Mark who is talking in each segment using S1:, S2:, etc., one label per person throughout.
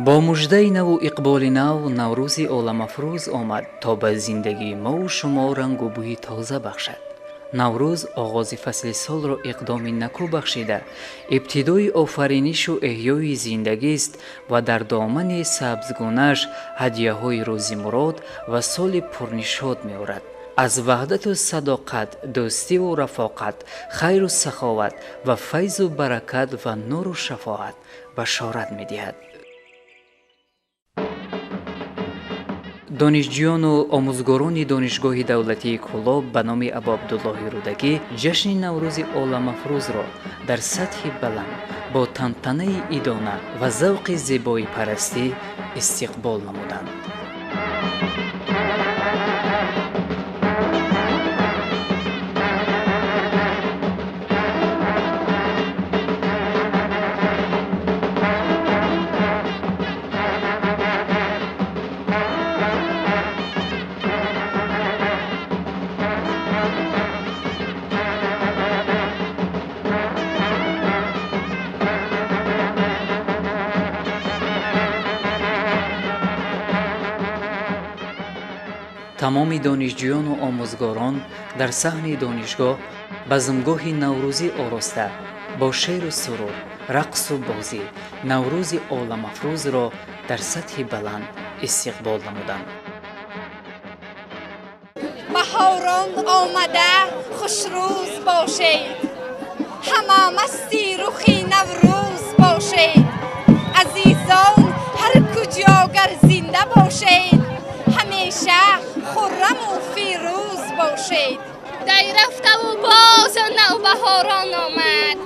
S1: Бо муждаи наву иқболи нав Наврӯзи оламафрӯз омад, то ба зиндагии мову шумо рангу бӯи тоза бахшад. Наврӯз оғози фасли солро иқдоми накӯ бахшида, ибтидои офаринишу эҳёи зиндагист ва дар домани сабзгунааш ҳадияҳои рӯзи мурод ва соли пурнишод меорад. Аз ваҳдату садоқат, дӯстиву рафоқат, хайру саховат ва файзу баракат ва нуру шафоат башорат медиҳад. Донишҷӯёну омӯзгорони Донишгоҳи давлатии Кӯлоб ба номи Абуабдуллоҳи Рӯдакӣ ҷашни Наврӯзи оламафрӯзро дар сатҳи баланд бо тантанаи идона ва завқи зебоипарастӣ истиқбол намуданд. Тамоми донишҷӯёну омӯзгорон дар саҳни донишгоҳ базмгоҳи наврӯзӣ ороста бо шеру сурур, рақсу бозӣ Наврӯзи оламафрӯзро дар сатҳи баланд истиқбол намуданд.
S2: Баҳорон омада, хушрӯз бошед, ҳама масти рухи Наврӯз бошед. Азизон, ҳар куҷо гар зинда бошед, ҳамеша хурраму фирӯз бошед.
S3: Дай рафтаву боз навбаҳорон омад,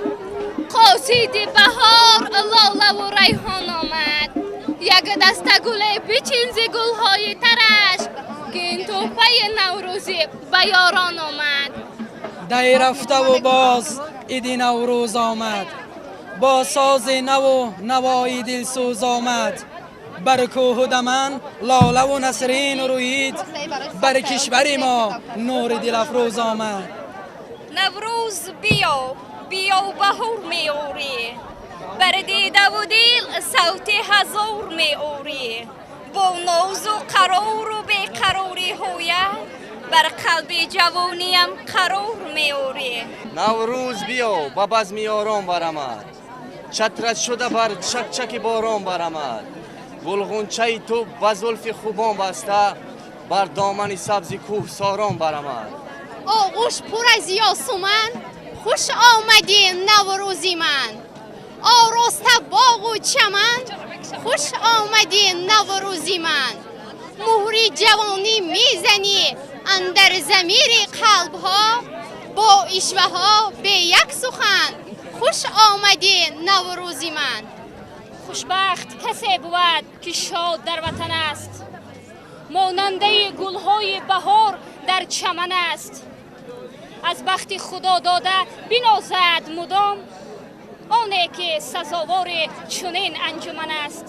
S3: қосиди баҳор лолаву райҳон омад. Як даста гуле бичин зи гулҳои тараш, ки ин тӯҳфаи наврӯзӣ ба ёрон омад.
S4: Дай рафтаву боз иди Наврӯз омад, бо сози наву навои дилсӯз омад. Бар кӯҳу даман лолаву насрин рӯид, бар кишвари мо нури дилафрӯз омад.
S3: Наврӯз биё, биё, баҳор меорӣ, бар дидаву дил савти ҳазор меорӣ. Бо нозу қарору беқарориҳоя бар қалби ҷавониям қарор меорӣ.
S5: Наврӯз биё, ба базми ёрон барамад, чатрат шуда бар чакчаки борон барамад. Гулғунчаи ту ба зулфи хубон баста, бар домани сабзи кӯҳсорон барамад.
S3: Оғӯш пур аз ёсуман, хуш омадӣ, Наврӯзи ман. Ороста боғу чаман, хуш омадӣ, Наврӯзи ман. Муҳри ҷавонӣ мезанӣ андар замири қалбҳо, бо ишваҳо бе як сухан, хуш омадӣ, Наврӯзи ман.
S6: Хушбахт касе бувад, ки шод дар ватан аст, монандаи гулҳои баҳор дар чаман аст. Аз бахти худо дода бинозад мудом оне, ки сазовори чунин анҷуман аст.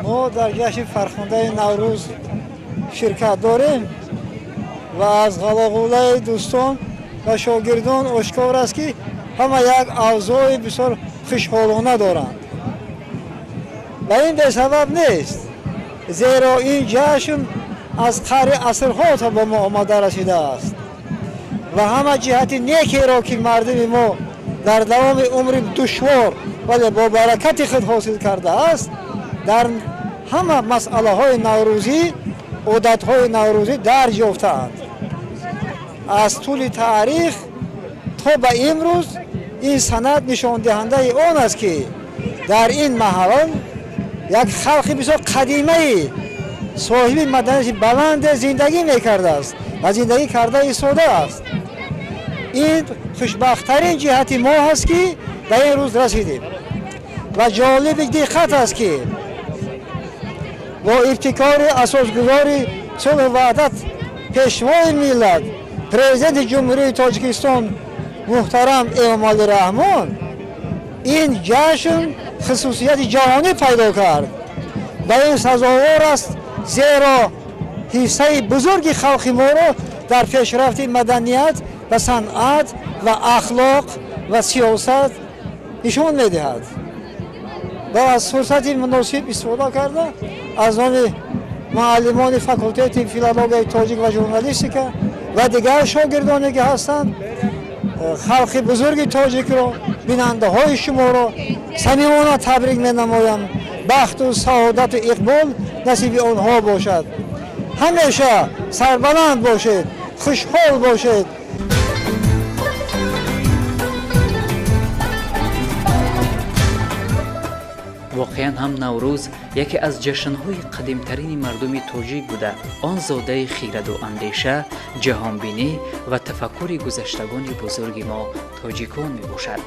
S7: Мо дар ҷашни фархундаи Наврӯз ширкат дорем ва аз ғалағулаи дӯстон ва шогирдон ошкор аст, ки ҳама як авзои бисёр хушҳолона доранд. Ва ин бесабаб нест, зеро ин ҷашн аз қари асрҳо то ба мо омада расидааст ва ҳама ҷиҳати некеро, ки мардуми мо дар давоми умри душвор, вале бо баракати худ ҳосил кардааст, дар ҳама масъалаҳои наврӯзӣ, одатҳои наврӯзӣ дарҷ ёфтаанд. Аз тӯли таърих то ба имрӯз ин санад нишондиҳандаи он аст, ки дар ин маҳалл як халқи бисёр қадимаи соҳиби маданияти баланде зиндагӣ мекардааст ва зиндагӣ карда истодааст. Ин хушбахттарин ҷиҳати мо ҳаст, ки ба ин рӯз расидем. Ва ҷолиби диққат аст, ки бо ибтикори асосгузори сулҳу ваҳдат, пешвои миллат, президенти Ҷумҳурии Тоҷикистон муҳтарам Эмомалӣ Раҳмон ин ҷашн хусусияти ҷаҳонӣ пайдо кард. Ба ин сазовор аст, зеро ҳиссаи бузурги халқи моро дар пешрафти маданият ва санъат ва ахлоқ ва сиёсат нишон медиҳад. Ва аз фурсати муносиб истифода карда, аз номи муаллимони факултети филологияи тоҷик ва журналистика ва дигар шогирдоне, ки ҳастанд, халқи бузурги тоҷикро, бинандаҳои шуморо самимона табрик менамоям. Бахту саодату иқбол насиби онҳо бошад. Ҳамеша сарбаланд бошед, хушҳол бошед.
S1: Воқеан ҳам Наврӯз яке аз ҷашнҳои қадимтарини мардуми тоҷик буда, он зодаи хираду андеша, ҷаҳонбинӣ ва тафаккури гузаштагони бузурги мо тоҷикон мебошад.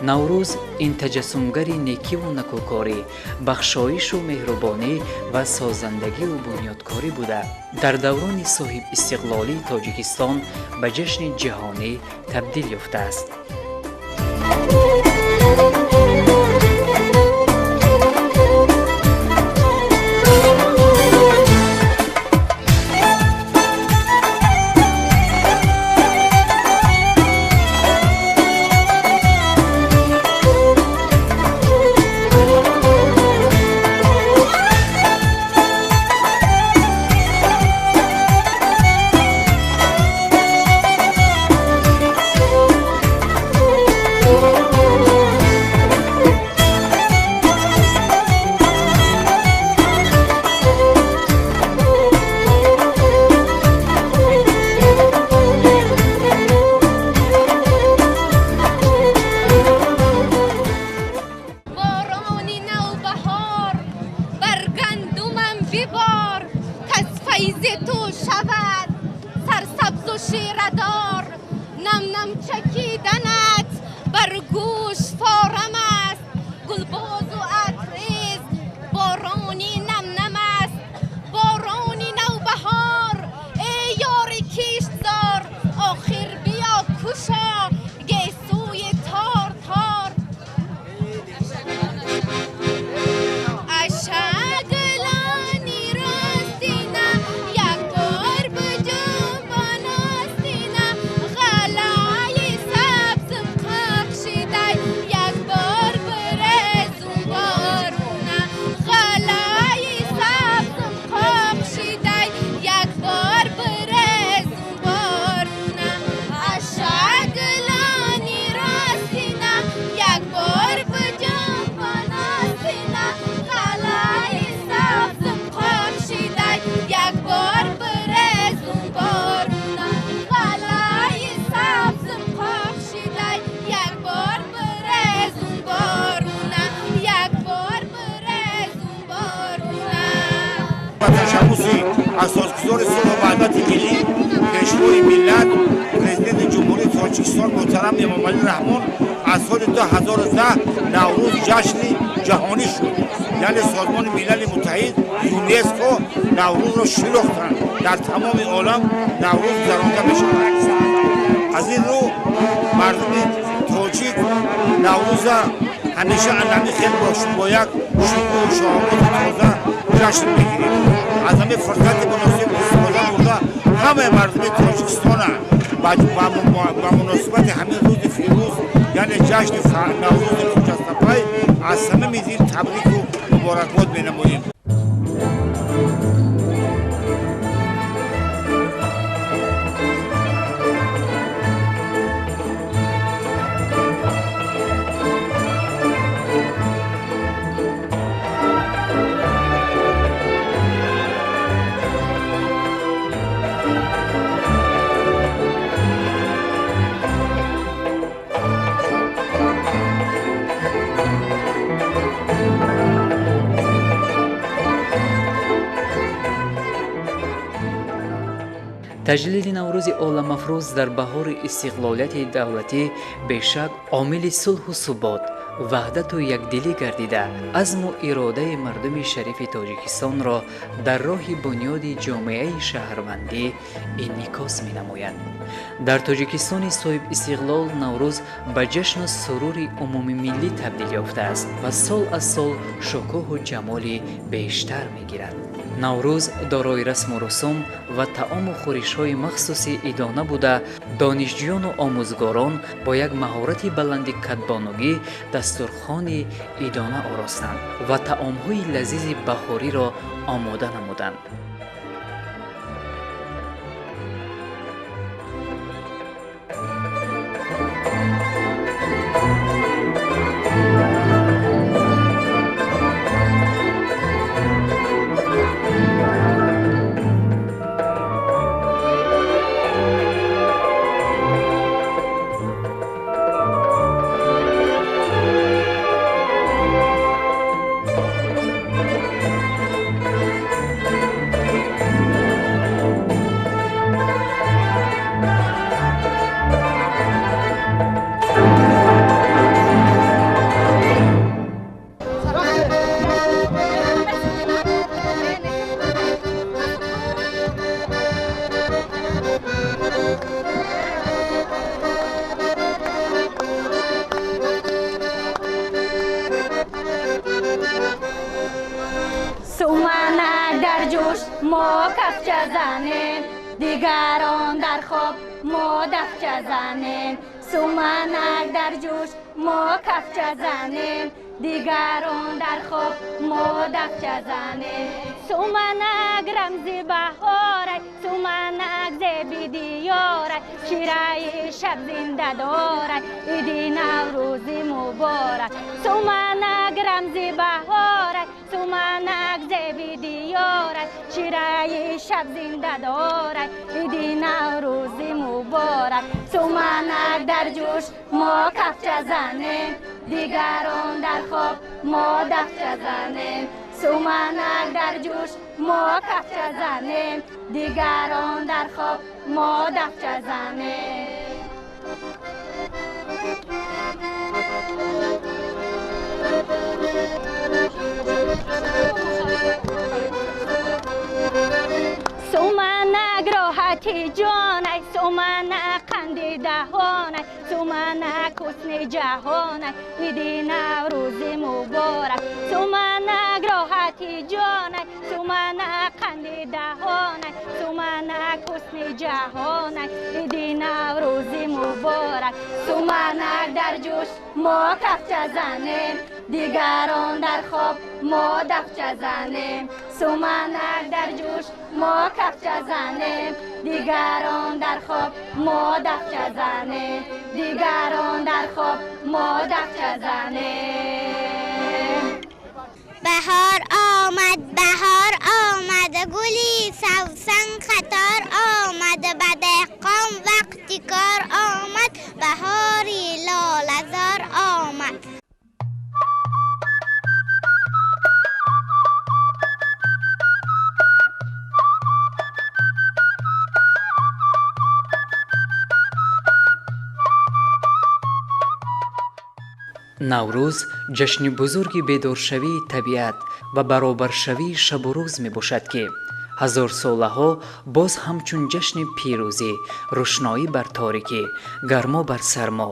S1: Наврӯз ин таҷассумгари некиву накӯкорӣ, бахшоишу меҳрубонӣ ва созандагиву бунёдкорӣ буда, дар даврони соҳибистиқлолии Тоҷикистон ба ҷашни ҷаҳонӣ табдил ёфтааст.
S8: Асосгузори сулҳу ваҳдати миллӣ, пешвои миллат, президенти Ҷумҳурии Тоҷикистон муҳтарам Эмомалӣ Раҳмон аз соли 2010 Наврӯз ҷашни ҷаҳонӣ шуд. Яъне Созмони Милали Муттаҳид, ЮНЕСКО Наврӯзро шинохтанд. Дар тамоми олам Наврӯз гузаронда мешавад. Аз ин рӯ мардуми тоҷик Наврӯза Ҳамеша анами хел бо як шукӯҳу шаҳомати тоза ҷашн мегирем. Аз ҳамин фурсати муносиб истифода бурда, ҳамаи мардуми Тоҷикистона ба муносибати ҳамин рӯзи фирӯз, яъне ҷашни Наврӯзи хуҷастапай, аз самими дил табрику муборакбод менамоем.
S1: Таҷлили Наврӯзи оламафрӯз дар баҳори истиқлолияти давлатӣ бешак омили сулҳу субот, ваҳдату якдилӣ гардида, азму иродаи мардуми шарифи Тоҷикистонро дар роҳи бунёди ҷомеаи шаҳрвандӣ инъикос менамояд. Дар Тоҷикистони соҳибистиқлол Наврӯз ба ҷашну сурури умумимиллӣ табдил ёфтааст ва сол аз сол шукӯҳу ҷамоли бештар мегирад. Наврӯз дорои расму русум ва таому хӯришҳои махсуси идона буда, донишҷӯёну омӯзгорон бо як маҳорати баланди кадбонугӣ дастурхони идона оростанд ва таомҳои лазизи баҳориро омода намуданд.
S9: Мо кафча занем, дигарон дар хоб, мо дафча занем. Суманак дар ҷӯш, мо кафча занем, дигарон дар хоб, мо дафча занем. Суманак рамзи баҳорай, суманак зеби диёрай, шираи шаб зинда дорай, иди Наврӯзи муборак. Суманак рамзи баҳорай, суманак зеби диёрай, шираи шаб зинда дорай, иди Наврӯзи муборак. Суманак дар ҷӯш, мо кафча занем, дигарон дар хоб, мо дафча занем. Суманак дар ҷӯш, мо кафча занем, дигарон дар хоб, мо дафча занем. Суманак роҳати ҷонай, суманак қанди даҳонай, суманак ҳусни ҷаҳонай, иди Наврӯзи муборак. Суманак роҳати ҷонай, суманак қанди даҳонай, суманак ҳусни ҷаҳонай, иди Наврӯзи муборак. Суманак дар ҷӯш, мо кафча занем, дигарон дар хоб, мо дафча занем. Суманак дар ҷӯш, мо кафча занем, дигарон дар хоб, мо дафча занем. Дигарон дар хоб, мо дафча занем.
S10: Баҳор омад, баҳор омад, гули савсан қатор омад, ба деҳқон вақти кор омад, баҳори лолазор омад.
S1: Наврӯз ҷашни бузурги бедоршавии табиат ва баробаршавии шабу рӯз мебошад, ки ҳазорсолаҳо боз ҳамчун ҷашни пирӯзӣ, рӯшноӣ бар торикӣ, гармо бар сармо,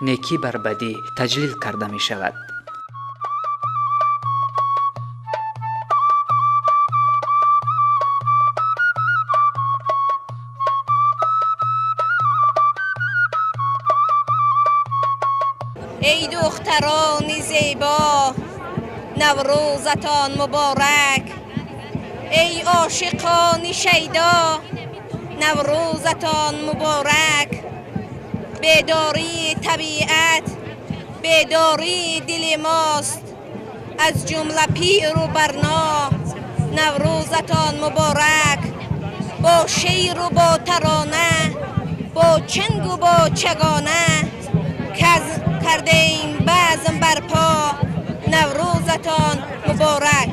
S1: некӣ бар бадӣ таҷлил карда мешавад.
S2: Эй духтарони зебо, Наврӯзатон муборак. Эй ошиқони шайдо, Наврӯзатон муборак. Бедории табиат, бедории дили мост, аз ҷумла пиру барно, Наврӯзатон муборак. Бо шеъру бо тарона, бо чангу бо чагона, кардем базм барпо, Наврӯзатон муборак.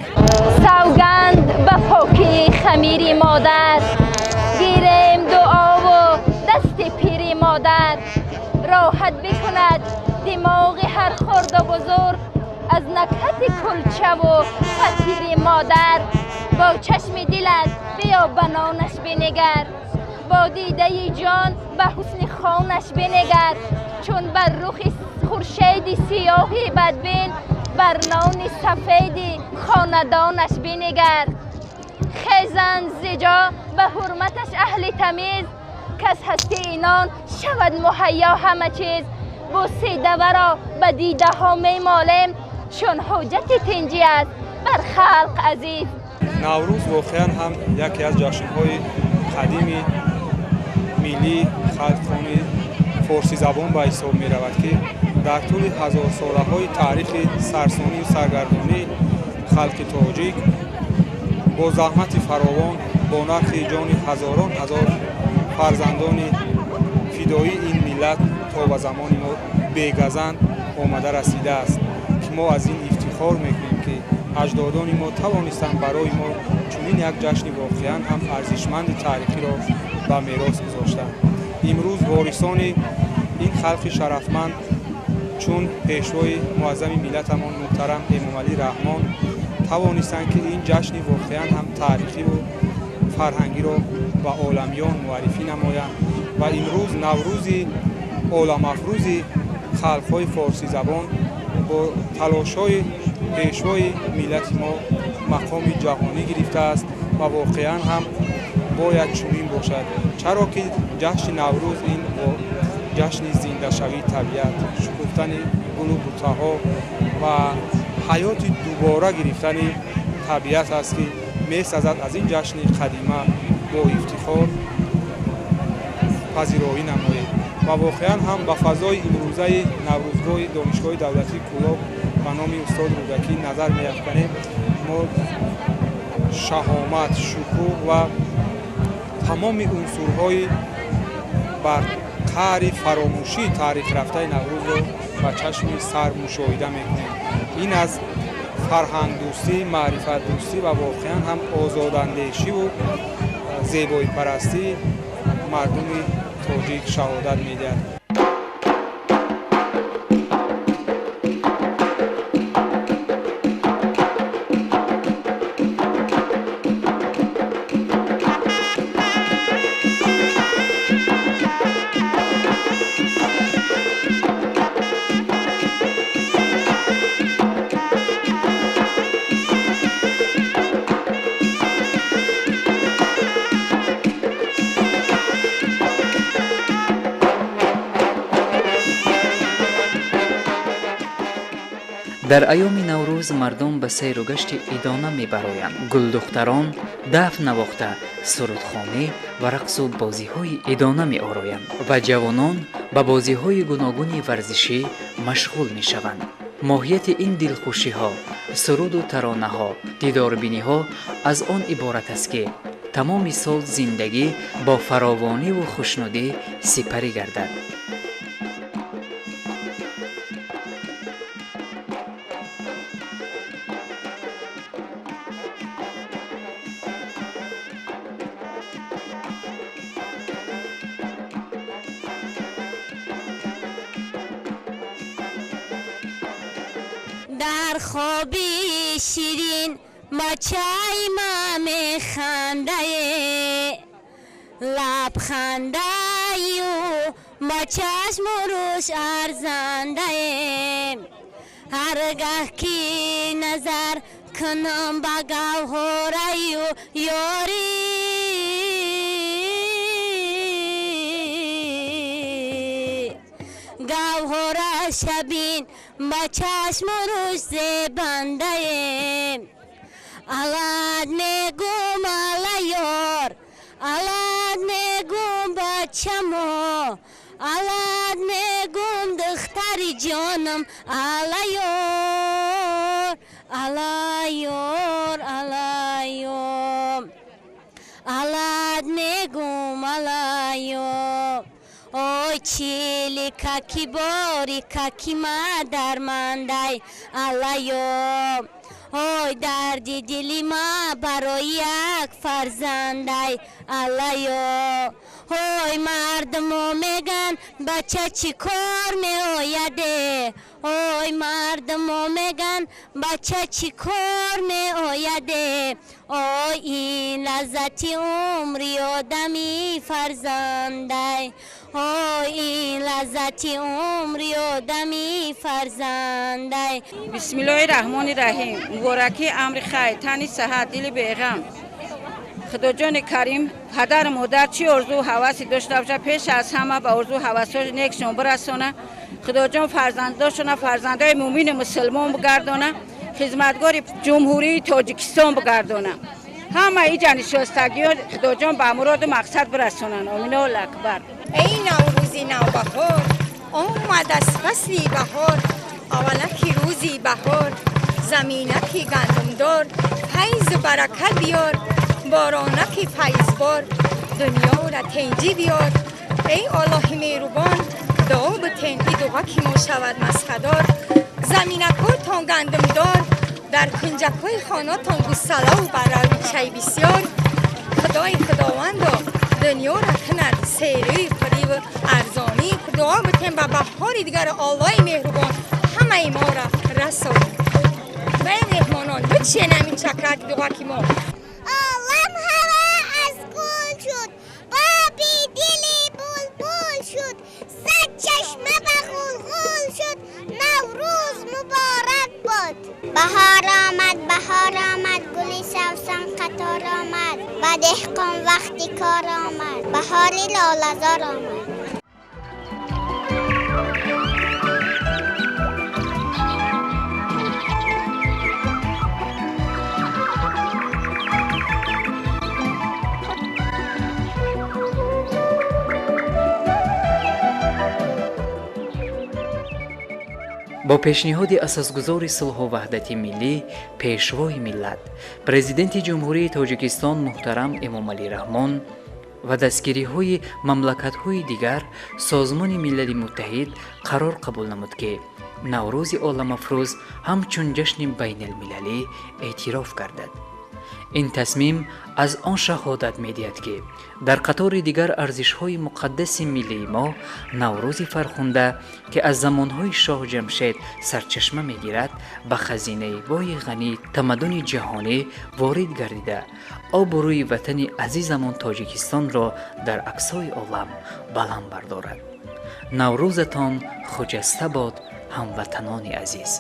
S3: Савганд ба покии хамири модар, гирем дуову дасти пири модар. Роҳат бикунад димоғи ҳар хурду бузург аз накҳати кулчаву фатири модар. Бо чашми дилат биё ба нонаш бинигар, бо дидаи ҷон ба ҳусни хонаш бинигар. Чун бар рухи хуршеди сиёҳи бадбин, бар нони сафеди хонадонаш бинигар. Хезанд зи ҷо ба ҳурматаш аҳли тамиз, кас ҳастии нон шавад муҳайё ҳама чиз. Бусидаваро ба дидаҳо мемолем, чун ҳуҷҷати тинҷӣ аст бар халқ азиз.
S11: Наврӯз воқеан ҳам яке аз ҷашнҳои қадими миллии халқони форсизабон ба ҳисоб меравад, ки дар тӯли ҳазорсолаҳои таърихи сарсонию саргардонии халқи тоҷик бо заҳмати фаровон, бо нархи ҷони ҳазорон ҳазор фарзандони фидоии ин миллат то ба замони мо бегазанд омада расидааст, ки мо аз ин ифтихор мекунем, ки аҷдодони мо тавонистанд барои мо чунин як ҷашни воқеан ҳам арзишманди таърихиро ба мерос гузоштанд. Имрӯз ворисони ин халқи шарафманд чун пешвои муаззами миллатамон муҳтарам Эмомалӣ Раҳмон тавонистанд, ки ин ҷашни воқеан ҳам таърихиву фарҳангиро ба оламиён муаррифӣ намоянд ва имрӯз Наврӯзи оламафрӯзи халқҳои форсизабон бо талошҳои пешвои миллати мо мақоми ҷаҳонӣ гирифтааст ва воқеан ҳам бояд чунин бошад, чаро ки ҷашни Наврӯз ин ҷашни зиндашавии табиат, шукуфтани гулу бутаҳо ва ҳаёти дубора гирифтани табиат аст, ки месазад аз ин ҷашни қадима бо ифтихор пазироӣ намоед. Ва воқеан ҳам ба фазои имрӯзаи Наврӯзгоҳи Донишгоҳи давлатии Кӯлоб ба номи устод Рӯдакӣ назар меафканем, мо шаҳомат, шукӯҳ ва тамоми унсурҳои бар қаъри фаромӯшии таърихрафтаи Наврӯзро ба чашми сар мушоҳида мекунем. Ин аз фарҳангдӯстӣ, маърифатдӯстӣ ва воқеан ҳам озодандешиву зебоипарастии мардуми тоҷик шаҳодат медиҳад.
S1: Дар айёми Наврӯз мардум ба сайру гашти идона мебароянд. Гулдухтарон даф навохта, сурудхонӣ ва рақсу бозиҳои идона меороянд ва ҷавонон ба бозиҳои гуногуни варзишӣ машғул мешаванд. Моҳияти ин дилхушиҳо, суруду таронаҳо, дидорбиниҳо аз он иборат аст, ки тамоми сол зиндагӣ бо фаровониву хушнудӣ сипарӣ гардад.
S10: Дар хоби ширин бачаи ма механдае, лабхандаю ба чашму рӯш арзандае. Ҳаргаҳ ки назар кунам ба гавҳораю ёрӣ, гавҳораш тамошабин ба чашму рӯш зебандаем. Алад мегум ала ёр, алад мегум бачамо, алад мегум духтари ҷонам, ала ёр, ала ёр, ала ёр, алад мегум ала ёр. Ой чили каки бори каки ма дармандай, ала ёр. Ой дарди дили ма барои як фарзандай, ала ёр. Ой мардумо меган бача чӣ кор меояде, ой мардумо меган бача чӣ кор меояде. Ой ин лаззати умри одами фарзандай, ой ин лаззати умри одами фарзандай.
S12: Бисмиллоҳи раҳмони раҳим. Мубораки амри хайр, тани саҳат, дили беғам. Худоҷони карим падару модар чӣ орзу ҳавасе дошта бошад, пеш аз ҳама ба орзу ҳавасҳои некшон бирасона. Худоҷон фарзандошона фарзандои мӯмину мусулмон бигардона, хизматгори ҷумҳурии Тоҷикистон бигардона. Ҳама иҷа нишостагиҳо Худоҷон ба муроду мақсад бирасонанд. Омин Аллоҳу акбар.
S13: Эй Наврӯзи навбаҳор, омад аз фасли баҳор, аввалаки рӯзи баҳор, заминаки гандумдор, файзу баракат биёр, боронаки файзбор, дунёра тинҷӣ биёр. Эй Аллоҳи меҳрубон, дуо битен и дуғаки мо шавад масхадор, заминакҳотон гандумдор, дар кунҷакҳои хонатон гусалаву баравичаи бисёр. Худои худовандо дунёра кунад серӯи пуриву арзонӣ. Дуо битен ба баҳори дигар Аллоҳи меҳрубон ҳамаи моро расонад. Ва меҳмонон бичен ҳамин чакрак дуғаки мо.
S14: Олам ҳаво аз гул шуд, боби дили булбул шуд, сад чашма ба ғулғул шуд, Наврӯз муборак бод. Баҳор омад, баҳор омад, гули савсан қатор омад, ба деҳқон вақти кор омад, баҳори лолазор омад.
S1: Бо пешниҳоди асосгузори сулҳу ваҳдати миллӣ, пешвои миллат, президенти Ҷумҳурии Тоҷикистон муҳтарам Эмомалӣ Раҳмон ва дастгириҳои мамлакатҳои дигар, Созмони Милали Муттаҳид қарор қабул намуд, ки Наврӯзи оламафрӯз ҳамчун ҷашни байналмилалӣ эътироф гардад. Ин тасмим аз он шаҳодат медиҳад, ки дар қатори дигар арзишҳои муқаддаси миллии мо Наврӯзи фархунда, ки аз замонҳои шоҳ Ҷамшед сарчашма мегирад, ба хазинаи бои ғании тамаддуни ҷаҳонӣ ворид гардида, обрӯи ватани азизамон Тоҷикистонро дар аксои олам баланд бардорад. Наврӯзатон хуҷаста бод, ҳамватанони азиз.